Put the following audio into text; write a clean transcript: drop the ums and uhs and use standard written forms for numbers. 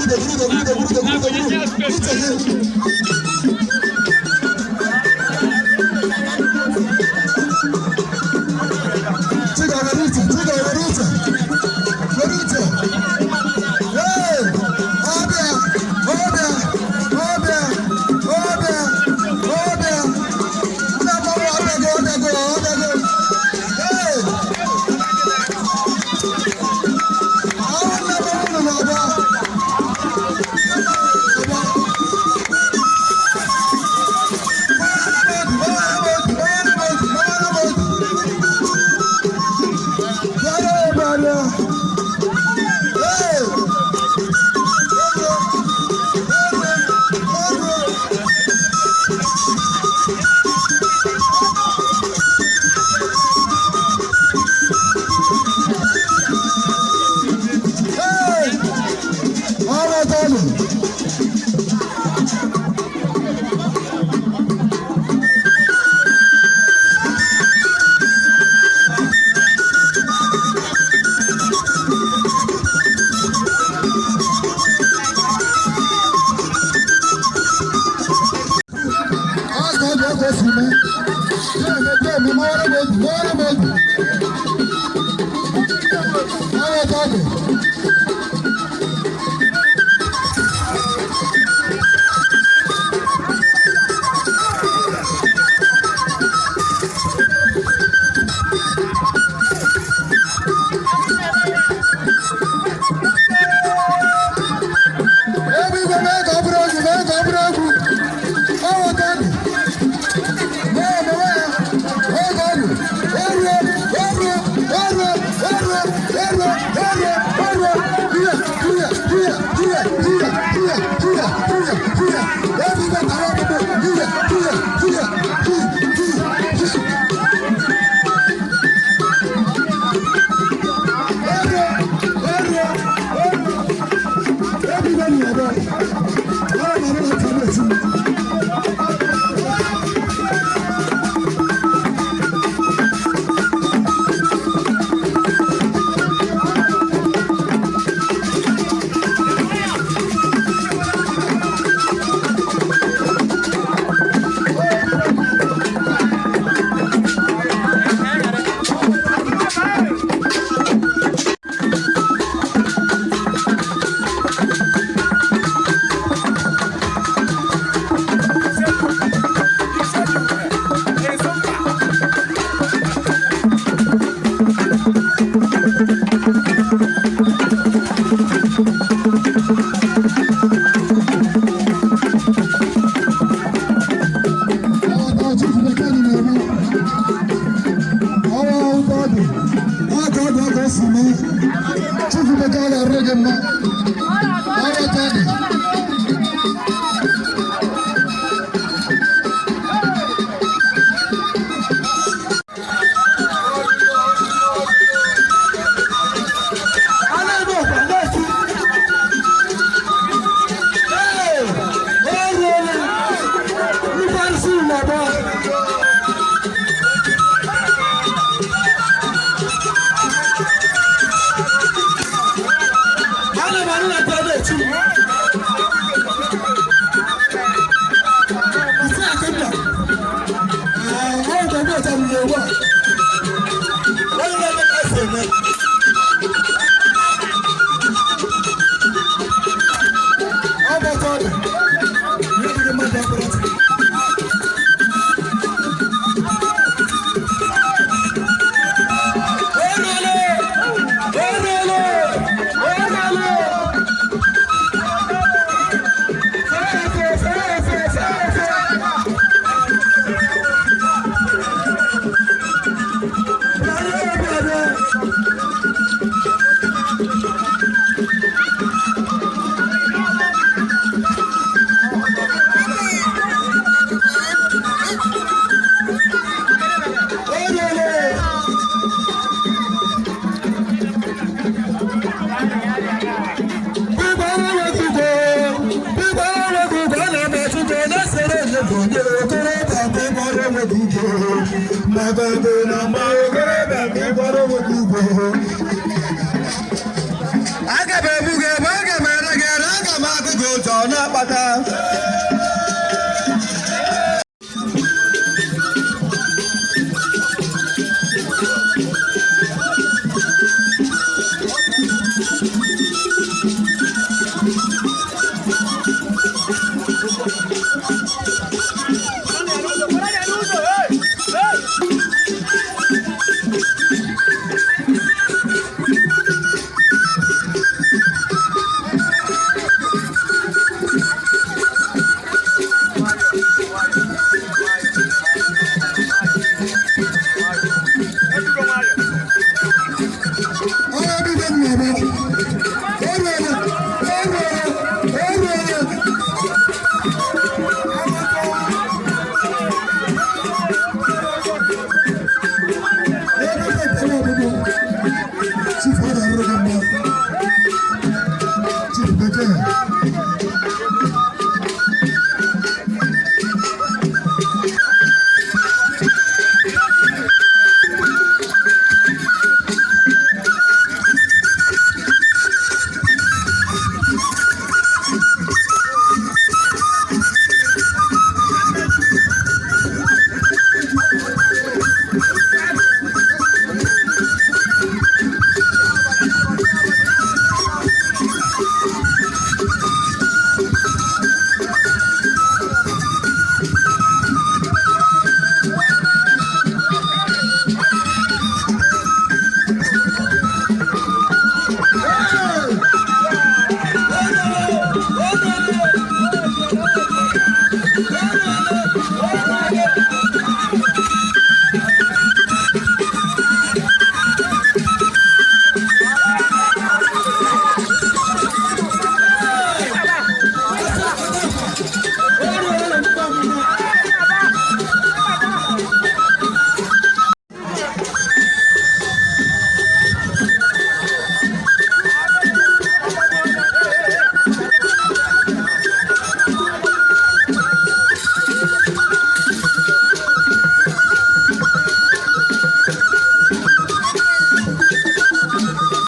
Buru ugo, buru ugo, buru ugo, buru ugo. Ite gị. Chiga, were ite, Chiga, were ite. Were ite. Hey! Ọbịa, ọbịa, ọbịa, ọbịa, ọbịa. Nna mmanwụ ọbịago, ọbịago, ọbịago. Hey! Ahụ nna mmanwụ nọ n'ọgbọ. Ọgbọ. Hey! Ebe igwe mee ka ọ bụrụ egwu, mee ka ọ bụrụ egwu. Ọ weta ndụ. Mee emewe ya. Oge ọdụ. Eruo, eruo, eruo, eruo, eruo, eruo, eruo. Iya, iya, iya, iya, iya, iya, iya, iya, iya. Ebe igwe tara ọkpụkpụ. Iya, iya, iya, iya, iya, iya. Eruo, eruo, eruo. Ebe igwe na-ebe. Ọ na-arụ na tablet m.